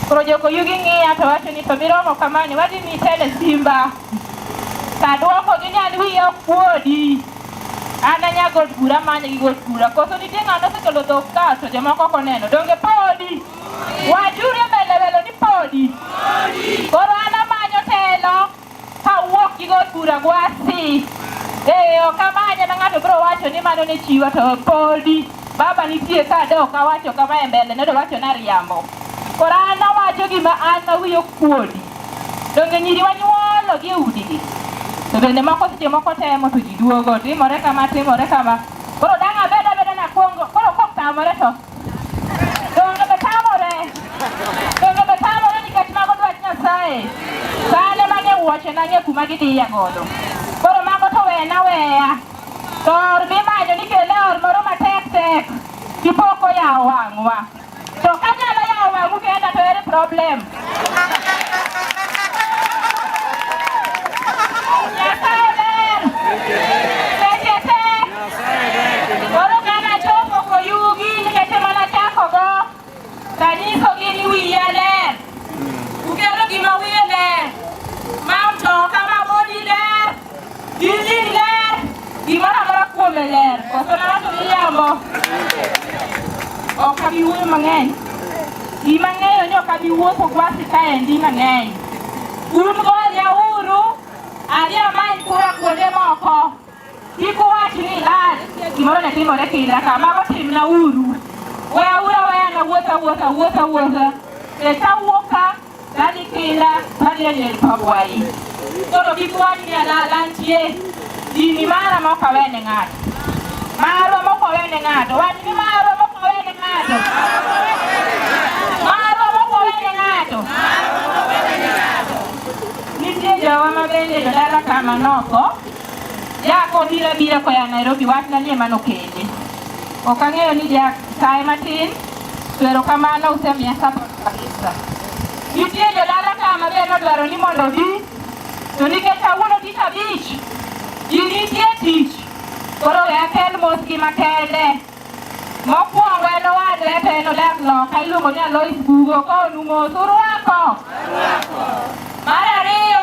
Koro jokoyugi ng'iya to wacho ni to miromo kamani wadhi mi tele simba. Taduoko gi ni an wiya ok kuodi. An anya god bura manye gi god bura. Koso nitie ng'ano osekelo dhok ka to jomoko ok oneno. Donge podi? Wachuru e mbele welo ni podi. Koro an amanyo telo kawuok gi god bura gwasi. Ee, ok amanye ma ng'ato biro wacho ni mano ne chiwa to podi. Baba nitie ka de ok awacho kama e mbele ne to wacho ni ariambo. Koro an awacho gima an ma wiya ok kuodi. Donge nyiri wanyuolo gi e udigi. To bende moko seche moko temo to ji duogo timore kama timore kama. Koro dang' abed abeda nakwongo koro kotamore to donge be tamore. Donge be tamore nikech mago dwach Nyasaye. Sane mane wuoche nang'e kuma gidhiye godo. Koro mago to wena weya. To or mimanyo ni kele or moro matek tek. Kipok oyawo wang'wa. To kanyalo yawo wang'u kenda to ere problem. Nyasaye ber. Seche te. Koro kana chopo koyugi nikech ema nachakogo. Tanyisogi ni wiya ler. Ukelo gima wiye ler. Ma mtoka ma bodi ler. Gini ler. Gimoro amora kuome ler. Koso nawacho miriambo. Ok abi wuoyo mang'eny. Gima ang'eyo ni ok abi wuotho gwasi kaendi mang'eny. Un gonyauru, adhi amany kura kuonde moko. Kik uwach ni lal gimoro ne timore kinda ka, mago timna uru. Weyauru aweya nawuoth awuotha awuoth awuotha. Nikech awuok ka, tadhi kinda, tadhi e liel Pabwayi. Koro kik uwach ni alal antie. Gini mara ma ok awene ng'ato. Marwa ma ok awene ng'ato. Wach ni marwa ma ok awene ng'ato. Marwa ma ok awene ng'ato. Nitie jowa ma bende jodala kama notho. Jack obiro abira koa Nairobi wachna ni ema nokele. Ok ang'eyo ni Jack saye matin to erokamano usemiya support kabisa. Nitie jodala ka ma be nodwaro ni mondo obi to nikech kawuono tich abich ji nitie tich koro we akel mosgi makende. Mokwongo en owadwa to en odak loka iluongo ni Alois Bugo konu mos urwako. Mar ariyo